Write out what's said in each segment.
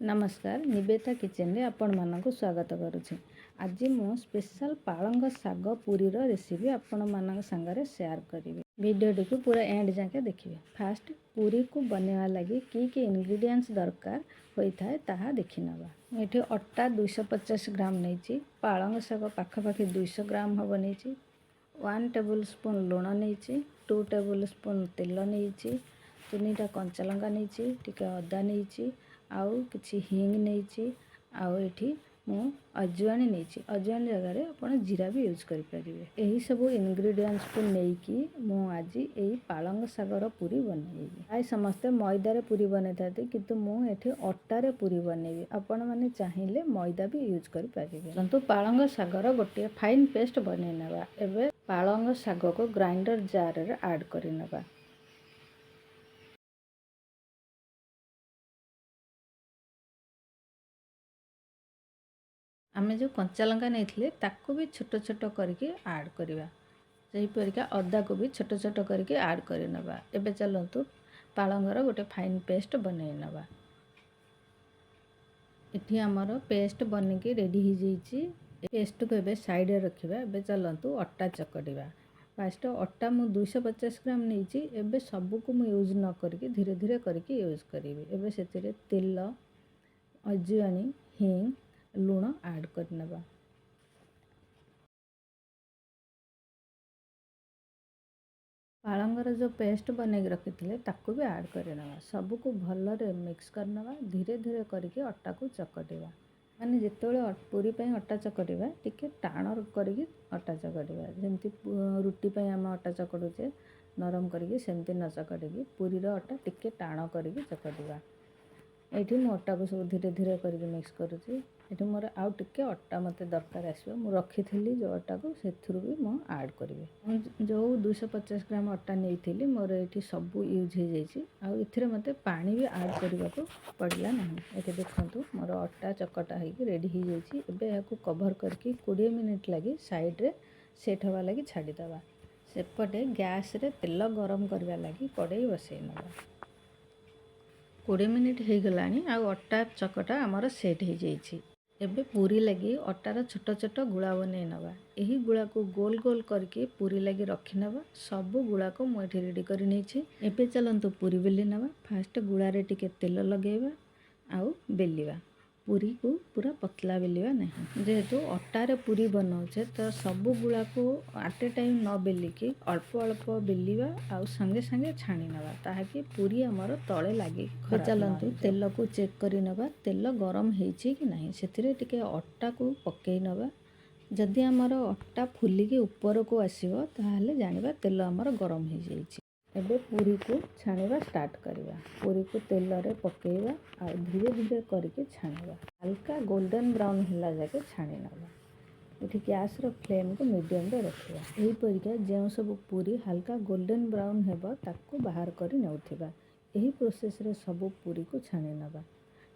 ନମସ୍କାର, ନିବେତା କିଚେନରେ ଆପଣମାନଙ୍କୁ ସ୍ୱାଗତ କରୁଛି। ଆଜି ମୁଁ ସ୍ପେଶାଲ ପାଳଙ୍ଗ ଶାଗ ପୁରୀର ରେସିପି ଆପଣମାନଙ୍କ ସାଙ୍ଗରେ ସେୟାର କରିବି। ଭିଡ଼ିଓଟିକୁ ପୁରା ଏଣ୍ଡ ଯାକେ ଦେଖିବେ। ଫାଷ୍ଟ ପୁରୀକୁ ବନେଇବା ଲାଗି କି କି ଇନଗ୍ରିଡ଼ିଏଣ୍ଟସ୍ ଦରକାର ହୋଇଥାଏ, ତାହା ଦେଖିନେବା। ମୁଁ ଏଠି ଅଟା 250 ଗ୍ରାମ ନେଇଛି। ପାଳଙ୍ଗ ଶାଗ ପାଖାପାଖି 200 ଗ୍ରାମ ହେବ ନେଇଛି। 1 ଟେବୁଲ୍ ସ୍ପୁନ୍ ଲୁଣ ନେଇଛି। 2 ଟେବୁଲ୍ ସ୍ପୁନ୍ ତେଲ ନେଇଛି। ତିନିଟା କଞ୍ଚା ଲଙ୍କା ନେଇଛି, ଟିକେ ଅଦା ନେଇଛି ଆଉ କିଛି ହିଙ୍ଗ ନେଇଛି। ଆଉ ଏଠି ମୁଁ ଅଜୱାଣି ନେଇଛି। ଅଜୱାଣି ଜାଗାରେ ଆପଣ ଜିରା ବି ୟୁଜ୍ କରିପାରିବେ। ଏହିସବୁ ଇନଗ୍ରିଡ଼ିଏଣ୍ଟସକୁ ନେଇକି ମୁଁ ଆଜି ଏଇ ପାଳଙ୍ଗ ଶାଗର ପୁରୀ ବନେଇବି। ପ୍ରାୟ ସମସ୍ତେ ମଇଦାରେ ପୁରୀ ବନେଇଥାନ୍ତି, କିନ୍ତୁ ମୁଁ ଏଠି ଅଟାରେ ପୁରୀ ବନେଇବି। ଆପଣମାନେ ଚାହିଁଲେ ମଇଦା ବି ୟୁଜ୍ କରିପାରିବେ। କିନ୍ତୁ ପାଳଙ୍ଗ ଶାଗର ଗୋଟିଏ ଫାଇନ୍ ପେଷ୍ଟ ବନେଇ ନେବା। ଏବେ ପାଳଙ୍ଗ ଶାଗକୁ ଗ୍ରାଇଣ୍ଡର ଜାରରେ ଆଡ଼୍ କରିନେବା। ଆମେ ଯେଉଁ କଞ୍ଚା ଲଙ୍କା ନେଇଥିଲେ, ତାକୁ ବି ଛୋଟ ଛୋଟ କରିକି ଆଡ଼୍ କରିବା। ସେହିପରିକା ଅଦାକୁ ବି ଛୋଟ ଛୋଟ କରିକି ଆଡ଼୍ କରିନେବା। ଏବେ ଚାଲନ୍ତୁ, ପାଳଙ୍ଗର ଗୋଟେ ଫାଇନ୍ ପେଷ୍ଟ ବନେଇ ନେବା। ଏଠି ଆମର ପେଷ୍ଟ ବନିକି ରେଡ଼ି ହେଇଯାଇଛି। ପେଷ୍ଟକୁ ଏବେ ସାଇଡ଼ରେ ରଖିବା। ଏବେ ଚାଲନ୍ତୁ, ଅଟା ଚକଟିବା। ଫାଷ୍ଟ ଅଟା ମୁଁ 250 ଗ୍ରାମ ନେଇଛି। ଏବେ ସବୁକୁ ମୁଁ ୟୁଜ୍ ନ କରିକି ଧୀରେ ଧୀରେ କରିକି ୟୁଜ୍ କରିବି। ଏବେ ସେଥିରେ ତେଲ, ଅଜୁଆଣି, ହିଙ୍ଗ, ଲୁଣ ଆଡ଼୍ କରିନେବା। ପାଳଙ୍ଗର ଯେଉଁ ପେଷ୍ଟ ବନେଇକି ରଖିଥିଲେ, ତାକୁ ବି ଆଡ଼୍ କରିନେବା। ସବୁକୁ ଭଲରେ ମିକ୍ସ କରିନେବା। ଧୀରେ ଧୀରେ କରିକି ଅଟାକୁ ଚକଟିବା। ମାନେ ଯେତେବେଳେ ପୁରୀ ପାଇଁ ଅଟା ଚକଟିବା, ଟିକେ ଟାଣ କରିକି ଅଟା ଚକଟିବା। ଯେମିତି ରୁଟି ପାଇଁ ଆମେ ଅଟା ଚକଟୁଛେ ନରମ କରିକି, ସେମିତି ନ ଚକଟିକି ପୁରୀର ଅଟା ଟିକେ ଟାଣ କରିକି ଚକଟିବା। ଏଇଠି ମୁଁ ଅଟାକୁ ସବୁ ଧୀରେ ଧୀରେ କରିକି ମିକ୍ସ କରୁଛି। ଏଠି ମୋର ଆଉ ଟିକେ ଅଟା ମୋତେ ଦରକାର ଆସିବ। ମୁଁ ରଖିଥିଲି ଯେଉଁ ଅଟାକୁ, ସେଥିରୁ ବି ମୁଁ ଆଡ଼୍ କରିବି। ମୁଁ ଯେଉଁ 250 ଗ୍ରାମ ଅଟା ନେଇଥିଲି, ମୋର ଏଇଠି ସବୁ ୟୁଜ୍ ହେଇଯାଇଛି ଆଉ ଏଥିରେ ମୋତେ ପାଣି ବି ଆଡ଼୍ କରିବାକୁ ପଡ଼ିଲା ନାହିଁ। ଏଠି ଦେଖନ୍ତୁ, ମୋର ଅଟା ଚକଟା ହେଇକି ରେଡ଼ି ହେଇଯାଇଛି। ଏବେ ଏହାକୁ କଭର୍ କରିକି 20 ମିନିଟ୍ ଲାଗି ସାଇଡ଼୍ରେ ସେଟ୍ ହେବା ଲାଗି ଛାଡ଼ିଦେବା। ସେପଟେ ଗ୍ୟାସ୍ରେ ତେଲ ଗରମ କରିବା ଲାଗି କଡ଼େଇ ବସେଇ ନେବା। 20 ମିନିଟ୍ ହେଇଗଲାଣି ଆଉ ଅଟା ଚକଟା ଆମର ସେଟ୍ ହେଇଯାଇଛି। ଏବେ ପୁରୀ ଲାଗି ଅଟାର ଛୋଟ ଛୋଟ ଗୁଳା ବନେଇ ନେବା। ଏହି ଗୁଳାକୁ ଗୋଲ ଗୋଲ କରିକି ପୁରୀ ଲାଗି ରଖିନେବା। ସବୁ ଗୁଳାକୁ ମୁଁ ଏଠି ରେଡ଼ି କରି ନେଇଛି। ଏବେ ଚାଲନ୍ତୁ, ପୁରୀ ବେଲି ନେବା। ଫାଷ୍ଟ ଗୁଳାରେ ଟିକେ ତେଲ ଲଗାଇବା ଆଉ ବେଲିବା। ପୁରୀକୁ ପୁରା ପତଲା ବେଲିବା ନାହିଁ। ଯେହେତୁ ଅଟାରେ ପୁରୀ ବନାଉଛେ, ତ ସବୁ ଗୁଳାକୁ ଆଟ୍ ଏ ଟାଇମ୍ ନ ବେଲିକି ଅଳ୍ପ ଅଳ୍ପ ବେଲିବା ଆଉ ସାଙ୍ଗେ ସାଙ୍ଗେ ଛାଣି ନେବା, ତାହାକି ପୁରୀ ଆମର ତଳେ ଲାଗିକି। ଚାଲନ୍ତୁ, ତେଲକୁ ଚେକ୍ କରି ନେବା, ତେଲ ଗରମ ହେଇଛି କି ନାହିଁ। ସେଥିରେ ଟିକେ ଅଟାକୁ ପକାଇ ନେବା। ଯଦି ଆମର ଅଟା ଫୁଲିକି ଉପରକୁ ଆସିବ, ତାହେଲେ ଜାଣିବା ତେଲ ଆମର ଗରମ ହେଇଯାଇଛି। ଏବେ ପୁରୀକୁ ଛାଣିବା ଷ୍ଟାର୍ଟ କରିବା। ପୁରୀକୁ ତେଲରେ ପକାଇବା ଆଉ ଧୀରେ ଧୀରେ କରିକି ଛାଣିବା। ହାଲକା ଗୋଲ୍ଡେନ୍ ବ୍ରାଉନ୍ ହେଲା ଯାକେ ଛାଣି ନେବା। ଏଠି ଗ୍ୟାସ୍ର ଫ୍ଲେମ୍କୁ ମିଡ଼ିୟମରେ ରଖିବା। ଏହିପରିକା ଯେଉଁ ସବୁ ପୁରୀ ହାଲକା ଗୋଲ୍ଡେନ୍ ବ୍ରାଉନ୍ ହେବ, ତାକୁ ବାହାର କରି ନେଉଥିବା। ଏହି ପ୍ରୋସେସ୍ରେ ସବୁ ପୁରୀକୁ ଛାଣି ନେବା।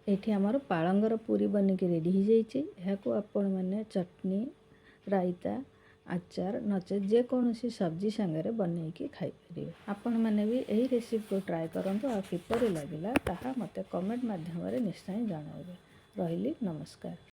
ଏଠି ଆମର ପାଳଙ୍ଗର ପୁରୀ ବନିକି ରେଡ଼ି ହେଇଯାଇଛି। ଏହାକୁ ଆପଣମାନେ ଚଟନି, ରାଇତା, ଆଚାର, ନଚେତ୍ ଯେକୌଣସି ସବଜି ସାଙ୍ଗରେ ବନେଇକି ଖାଇପାରିବେ। ଆପଣମାନେ ବି ଏହି ରେସିପିକୁ ଟ୍ରାଏ କରନ୍ତୁ ଆଉ କିପରି ଲାଗିଲା, ତାହା ମୋତେ କମେଣ୍ଟ ମାଧ୍ୟମରେ ନିଶ୍ଚୟ ଜଣାଇବେ। ରହିଲି, ନମସ୍କାର।